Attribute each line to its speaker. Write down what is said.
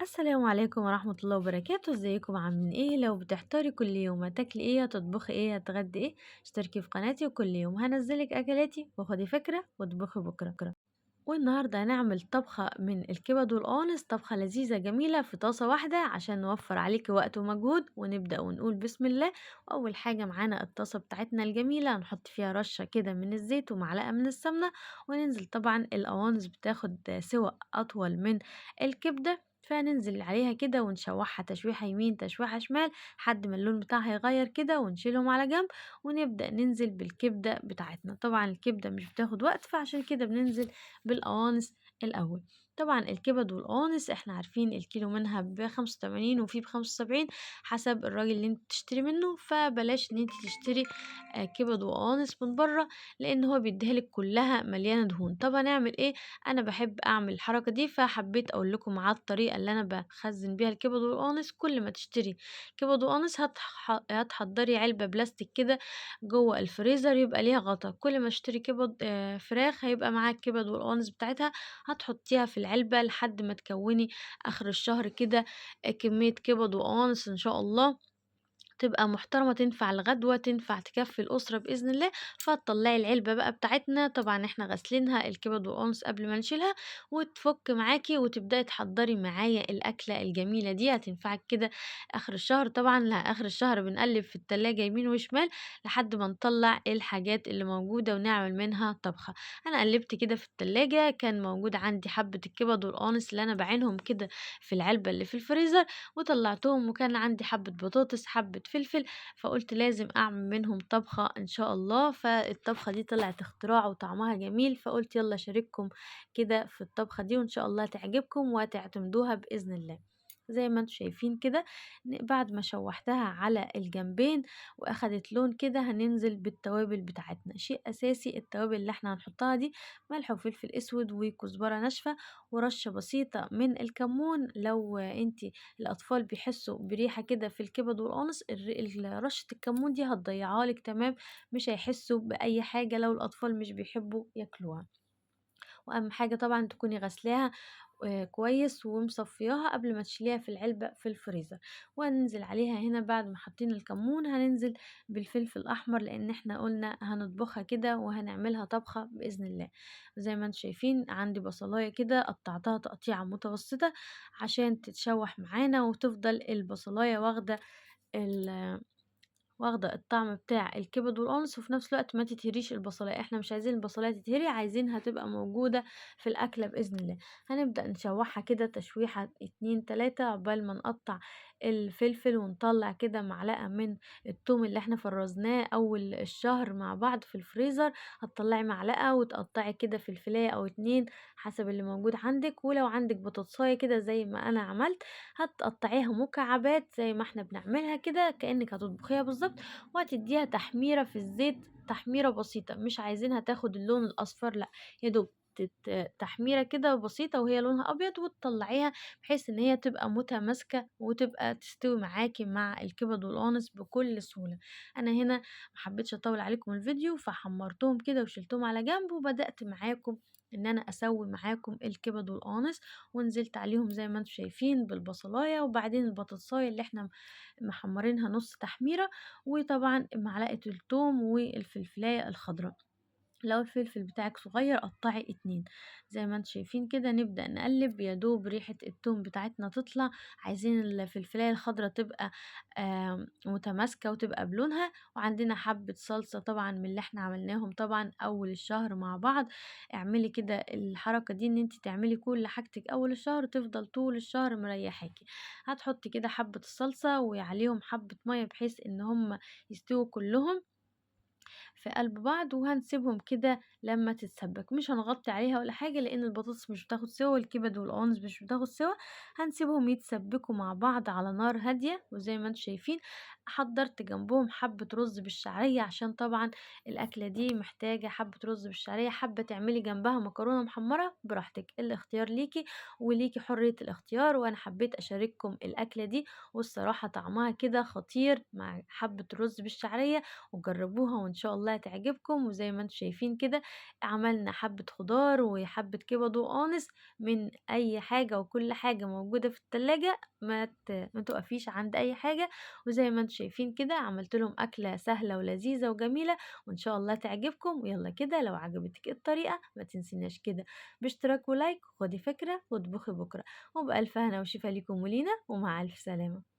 Speaker 1: السلام عليكم ورحمة الله وبركاته. ازيكم عاملين ايه؟ لو بتحتاري كل يوم هتاكلي ايه، هتطبخي ايه، هتغدي ايه، اشتركي في قناتي وكل يوم هنزلك اكلاتي وخدي فكرة واطبخي بكرة. والنهاردة هنعمل طبخة من الكبد والقوانص، طبخة لذيذة جميلة في طاسة واحدة عشان نوفر عليكي وقت ومجهود. ونبدأ ونقول بسم الله. وأول حاجة معانا الطاسة بتاعتنا الجميلة، هنحط فيها رشة كده من الزيت ومعلقة من السمنة، وننزل طبعا القوانص بتاخد سوى أطول من الكبدة، فننزل عليها كده ونشوحها تشويحة يمين تشويحة شمال لحد ما اللون بتاعها يغير كده، ونشيلهم على جنب ونبدأ ننزل بالكبدة بتاعتنا. طبعا الكبدة مش بتاخد وقت، فعشان كده بننزل بالقوانص الأول. طبعا الكبد والقوانص احنا عارفين الكيلو منها ب85 وفي ب75 حسب الراجل اللي انت تشتري منه، فبلاش ان انت تشتري كبد وقوانص من بره لان هو بيديها لك كلها مليانه دهون. طب هنعمل ايه؟ انا بحب اعمل الحركه دي، فحبيت اقول لكم على الطريقه اللي انا بخزن بيها الكبد والقوانص. كل ما تشتري كبد وقوانص هتحضري علبه بلاستيك كده جوه الفريزر يبقى ليها غطا. كل ما تشتري كبد فراخ هيبقى معاك كبد والقوانص بتاعتها، هتحطيها في العلبة لحد ما تكوني آخر الشهر كده كمية كبد وقوانص إن شاء الله تبقى محترمة، تنفع الغدوة، تنفع تكفي الأسرة بإذن الله. فتطلعي العلبة بقى بتاعتنا، طبعا احنا غاسلينها الكبد والقوانص قبل ما نشيلها، وتفك معاكي وتبدأي تحضري معايا الأكلة الجميلة دي. هتنفعك كده آخر الشهر. طبعا لا، آخر الشهر بنقلب في التلاجة يمين وشمال لحد ما نطلع الحاجات اللي موجودة ونعمل منها طبخة. أنا قلبت كده في التلاجة، كان موجود عندي حبة الكبد والقوانص اللي أنا بعينهم كده في العلبة اللي في الفريزر، وطلعتهم، وكان عندي حبة بطاطس حبة فلفل، فقلت لازم اعمل منهم طبخة ان شاء الله. فالطبخة دي طلعت اختراع وطعمها جميل، فقلت يلا اشارككم كده في الطبخة دي وان شاء الله تعجبكم وتعتمدوها بإذن الله. زي ما انتم شايفين كده بعد ما شوحتها على الجنبين واخدت لون كده، هننزل بالتوابل بتاعتنا. شيء اساسي التوابل اللي احنا هنحطها دي ملح وفلفل اسود وكزبره ناشفه ورشه بسيطه من الكمون. لو انت الاطفال بيحسوا بريحه كده في الكبد والقوانص، رشه الكمون دي هتضيعها لك تمام، مش هيحسوا باي حاجه لو الاطفال مش بيحبوا ياكلوها. واهم حاجه طبعا تكوني غسلاها كويس ومصفياها قبل ما تشيليها في العلبة في الفريزر. وهننزل عليها هنا بعد ما حطينا الكمون هننزل بالفلفل الأحمر، لأن احنا قلنا هنطبخها كده وهنعملها طبخة بإذن الله. زي ما انتم شايفين عندي بصلاية كده قطعتها تقطيعة متوسطة عشان تتشوح معانا وتفضل البصلاية واخدة الطعم بتاع الكبد والقوانص، وفي نفس الوقت ما تتهريش البصلاية. احنا مش عايزين البصلاية تتهري، عايزينها تبقى موجودة في الأكلة بإذن الله. هنبدأ نشوحها كده تشويحة 2 3 عقبال ما نقطع الفلفل ونطلع كده معلقة من التوم اللي احنا فرزناه أول الشهر مع بعض في الفريزر. هتطلعي معلقة وتقطعي كده فلفلاية أو 2 حسب اللي موجود عندك، ولو عندك بطاطساية كده زي ما أنا عملت هتقطعيها مكعبات زي ما احنا بنعملها كده كأنك هتطبخيها بالظبط، وهتديها تحميرة في الزيت، تحميرة بسيطة، مش عايزينها تاخد اللون الأصفر، لا يا دوب تحميرة كده بسيطة وهي لونها أبيض، وتطلعيها بحيث إن هي تبقى متماسكة وتبقى تستوي معاكي مع الكبد والقوانص بكل سهولة. أنا هنا محبتش أطول عليكم الفيديو، فحمرتهم كده وشلتهم على جنب، وبدأت معاكم إن أنا أسوي معاكم الكبد والقوانص، ونزلت عليهم زي ما انتم شايفين بالبصلاية، وبعدين البطاطساية اللي احنا محمرينها نص تحميرة، وطبعا معلقة التوم والفلفلاية الخضراء. لو الفلفل بتاعك صغير قطعي 2 زي ما انتم شايفين كده. نبدأ نقلب، يا دوب ريحة التوم بتاعتنا تطلع، عايزين الفلفلاية الخضراء تبقى متماسكة وتبقى بلونها. وعندنا حبة صلصة طبعا من اللي احنا عملناهم طبعا أول الشهر مع بعض. اعملي كده الحركة دي ان انت تعملي كل حاجتك أول الشهر تفضل طول الشهر مريحاكي. هتحطي كده حبة الصلصة وعليهم حبة مية بحيث ان هم يستووا كلهم في قلب بعض، وهنسيبهم كده لما تتسبك، مش هنغطي عليها ولا حاجة لأن البطاطس مش بتاخد سوا والكبد والقوانص مش بتاخد سوا. هنسيبهم يتسبكوا مع بعض على نار هادية. وزي ما انتم شايفين حضرت جنبهم حبة رز بالشعرية، عشان طبعا الأكلة دي محتاجة حبة رز بالشعرية. حابة تعملي جنبها مكرونة محمرة براحتك، الاختيار ليكي وليكي حرية الاختيار. وأنا حبيت أشارككم الأكلة دي، والصراحة طعمها كده خطير مع حبة رز بالشعرية، وجربوها وإن شاء شاء الله هتعجبكم. وزي ما أنتم شايفين كده عملنا حبة خضار وحبة كبد وقانص من أي حاجة، وكل حاجة موجودة في التلاجة، ما تُقفيش عند أي حاجة. وزي ما أنتم شايفين كده عملت لهم أكلة سهلة ولذيذة وجميلة، وإن شاء الله تعجبكم. ويالّا كده لو عجبتِك الطريقة ما تنسيناش كده باشتراك و like، وخدي فكرة واطبخي بكرة، وبألف هنا وشفا ليكم ولينا، ومع ألف سلامة.